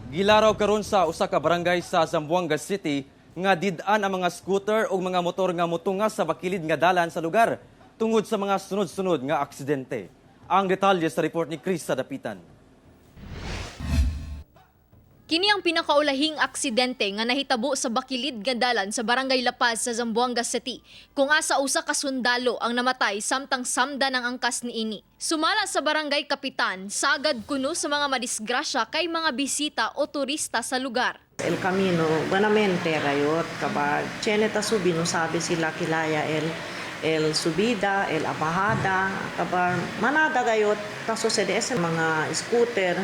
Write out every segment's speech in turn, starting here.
Gilaraw karon sa usa ka barangay sa Zamboanga City nga did-an ang mga scooter ug mga motor nga motunga sa bakilid nga dalan sa lugar tungod sa mga sunod-sunod nga aksidente. Ang detalye sa report ni Chris Sadapitan. Kini ang pinakaulahing aksidente nga nahitabo sa bakilid nga dalan sa Barangay La Paz sa Zamboanga City, kung asa usa ka sundalo ang namatay samtang samdan ang angkas niini. Sumala sa barangay kapitan, sagad kuno sa mga madisgrasya kay mga bisita o turista sa lugar. El camino, buenamente rayot, kabag, cheneta subi, no sabi sila kilaya el subida, el abahada, kabar, manada gayot, ta sucede ese mga scooter,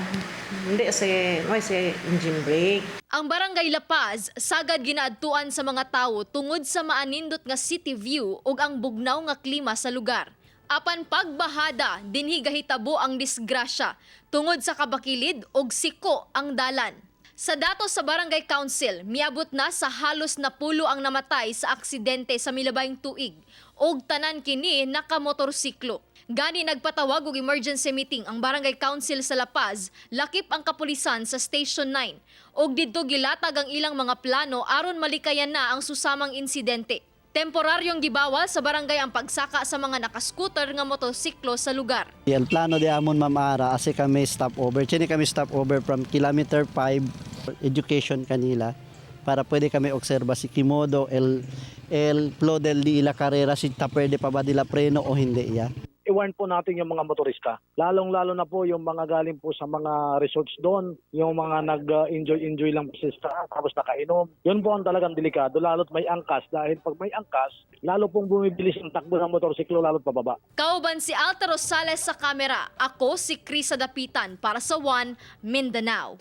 hindi ese, no ese engine brake. Ang Barangay La Paz sagad ginaadtuan sa mga tawo tungod sa maanindot nga city view ug ang bugnaw nga klima sa lugar. Apan pagbahada, dinhi gahitabo ang disgrasya tungod sa kabakilid ug siko ang dalan. Sa datos sa Barangay Council, miabot na sa halos 10 ang namatay sa aksidente sa milabayng tuig ug tanan kini nakamotorsiklo. Gani nagpatawag og emergency meeting ang Barangay Council sa La Paz, lakip ang kapulisan sa Station 9. Ug didto gilatag ang ilang mga plano aron malikayan na ang susamang insidente. Temporaryong gibawal sa barangay ang pagsaka sa mga nakascooter nga motorsiklo sa lugar. El plano de amon, Ma'am Ara, asi kami stopover. Chini kami stopover from kilometer 5 education kanila para pwede kami obserba si Kimodo el flow del di ila karera, si ta pwede pa ba dila preno o hindi ya. I-warn po natin yung mga motorista. Lalong-lalo na po yung mga galing po sa mga resorts doon, yung mga nag-enjoy-enjoy lang po sa tapos nakainom. Yun po ang talagang delikado, lalo't may angkas, dahil pag may angkas, lalo pong bumibilis ang takbo ng motorsiklo, lalo't pababa. Kauban si Alta Rosales sa kamera, ako si Krisa Dapitan para sa One Mindanao.